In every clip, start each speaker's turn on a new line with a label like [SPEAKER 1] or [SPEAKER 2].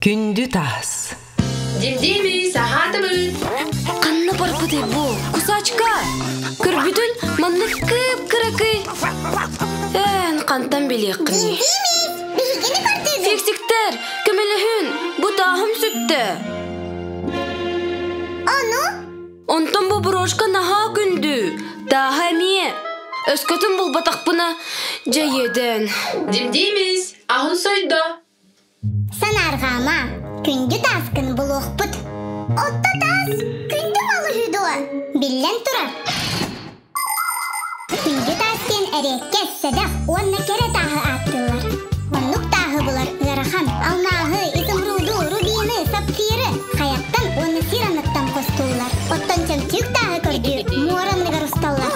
[SPEAKER 1] Күндү таас.
[SPEAKER 2] Димдими саһаатыбыт.
[SPEAKER 3] Ханна барбытай бу? Кусачка! Көрбүтүн маннык кып-кыракый. Эн хантан билиэххиний?
[SPEAKER 4] Биһигини көрдүгүт?
[SPEAKER 3] Фиксиктэр, көмөлөһүн, бу тааһым сүттэ.
[SPEAKER 4] Ону?
[SPEAKER 3] Онтон бу брошка наһаа күндү. Тааһа эмиэ. Өскөтүн булбатахпына, дьэ иэдээн.
[SPEAKER 2] Димдимис, аһын сойдо.
[SPEAKER 4] Санаарҕаама, күндү тааскын булуохпут. Отто таас күндү мал үһү дуо? Биллэн турар. Күндү таас диэн эриэккэс, сэдэх уонна кэрэ тааһы ааттыыллар. Оннук тааһы булар ыарахан. Алмааһы, изумруду, рубины, сапфиры хайаттан уонна сир анныттан хостууллар. Оттон чөмчүүк тааһы көрдүүр муора анныгар усталлар.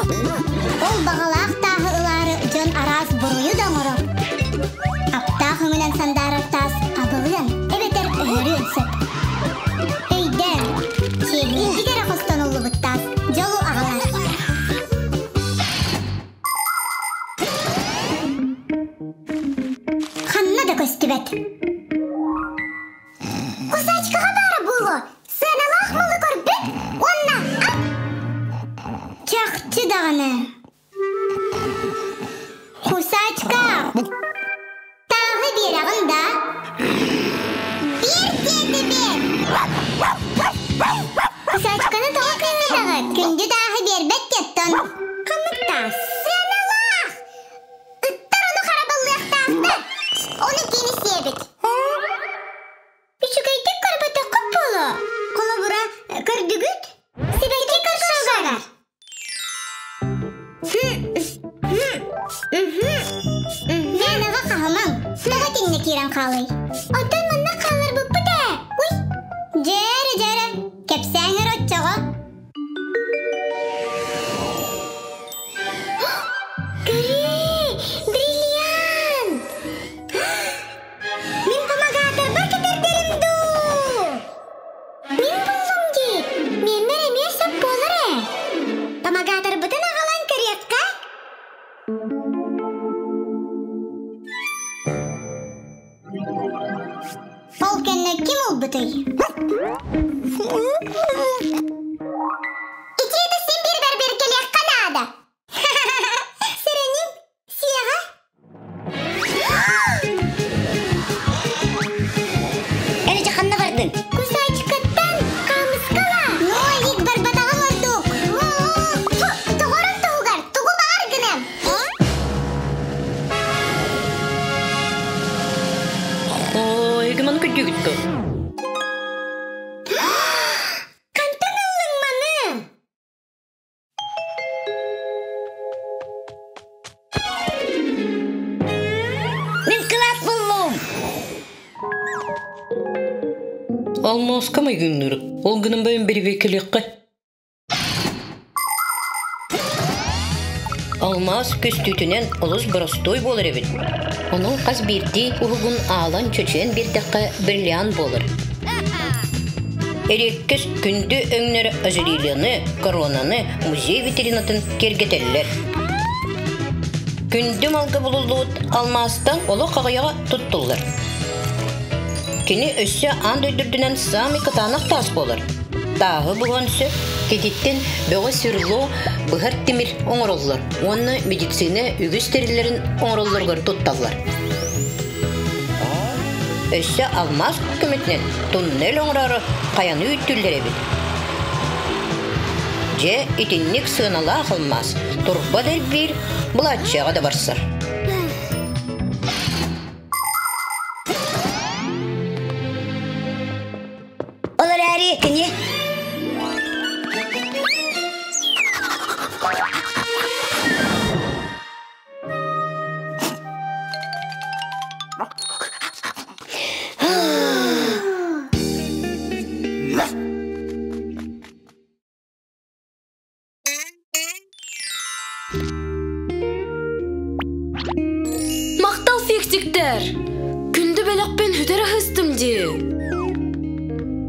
[SPEAKER 4] Ол баҕалаах тааһы ылаары дьон араас буруйу да оҥорор. Аптаах өҥүнэн сандаарар таас абылыан эбэтэр өһөрүөн сөп. Өйдөөн, чиэһинэйдик эрэ хостонуллубут таас дьолу аҕалар. Ханна да көстүбэт. Кусачкаҕа баара буолуо, сыаналаах малы көрбүт уонна ап! Чахчы даҕаны. Кусачка! Тааһы биэрэҕин да? Биэр диэтэ биэр! Кусачканы тоҕо кыыһырдаҕыт? Күндү тааһы биэрбэт диэттон. Ханнык таас? Сыаналаах! Ыттар ону харабыллыахтаахтар. Ону кини сиэбит. Үчүгэйдик көрбөтөххүт буолуо. Холобура, көрдүгүт? Сибэкки көрсүгэр. Мээнэҕэ хаһымаҥ, тоҕо итиннэ киирэн хаалый? Оттон манна хаалларбыппыт ээ. Уй! Дьээрэ, дьээрэ, кэпсээҥ эрэ оччоҕо. Көрүүй, бриллиант! Мин помогаторбар кэтэрдэрим дуу? Мин буллум дии, миэннэр эмиэ сөп буолар ээ. Помогаторбытын аҕалан көрүөххэ. Ол кэннэ ким ылбытый? Итиитэ син биир бэрбиэркэлиэххэ наада. Сэрэнин, сиэҕэ.
[SPEAKER 5] Эрэ ханна бардын?
[SPEAKER 4] Кусачкаттан хаамыскала. Нолик барбатаҕым ордук. Тоҕорун туһугар тугу баҕар гынам.
[SPEAKER 6] Ой, гыман көрдүгүт дуо?
[SPEAKER 4] Хантан ыллыҥ маны?
[SPEAKER 5] Мин кылаат буллум.
[SPEAKER 6] Алмааска майгынныыр. Ол гынан байан бирибиэккэлиэххэ. Алмаас көстүүтүнэн олус боростуой буолар эбит. Онон хас биирдии уһугун аалан чочуйан биэрдэххэ бриллиант буолар. Эриэккэс күндү өҥнөр ожерельены, коронаны музей витринатын киэргэтэллэр. Күндү малга булуллубут алмаастан олох аҕыйаҕа туттуллар. Кини өссө аан дойду үрдүнэн саамай кытаанах таас буолар. Тааһы буһуон сөп, кэтиттэн бөҕө сверло быһар тимир оҥороллор уонна медицина үгүс тэриллэрин оҥороллоругар тутталлар. Өссө алмаас көмөтүнэн туннель оҥороору хайаны үүттүүллэр эбит. Дьэ, итинник сыаналаах алмаас турба да элбиир, былааччыйаҕа да барсар.
[SPEAKER 5] Ол эрээри кини
[SPEAKER 3] Махтал фиктиктэр! Күндү бэлэхпин сүтэрэ сыстым дии.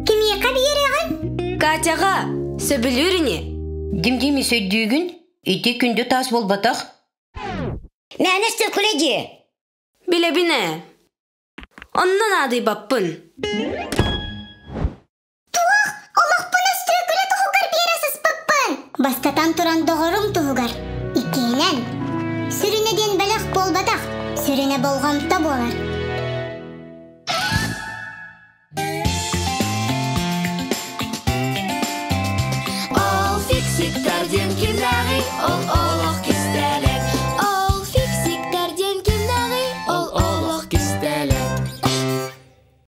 [SPEAKER 4] Кимиэхэ биэрэҕин?
[SPEAKER 3] Катяҕа, сөбүлүүр ини.
[SPEAKER 6] Дим-дим өйдүүгүн? Ити күндү таас буолбатах.
[SPEAKER 5] Мээнэ сөкүлэ дии.
[SPEAKER 3] Билэбин ээ. Онно наадыйбаппын.
[SPEAKER 4] Туох? Олохпун өстүөкүлэ туһугар биэрэ сыспыппын! Бастатан туран доҕорум туһугар. Иккиһинэн, сүрүнэ диэн бэлэх буолбатах, сүрүнэ болҕомто буолар.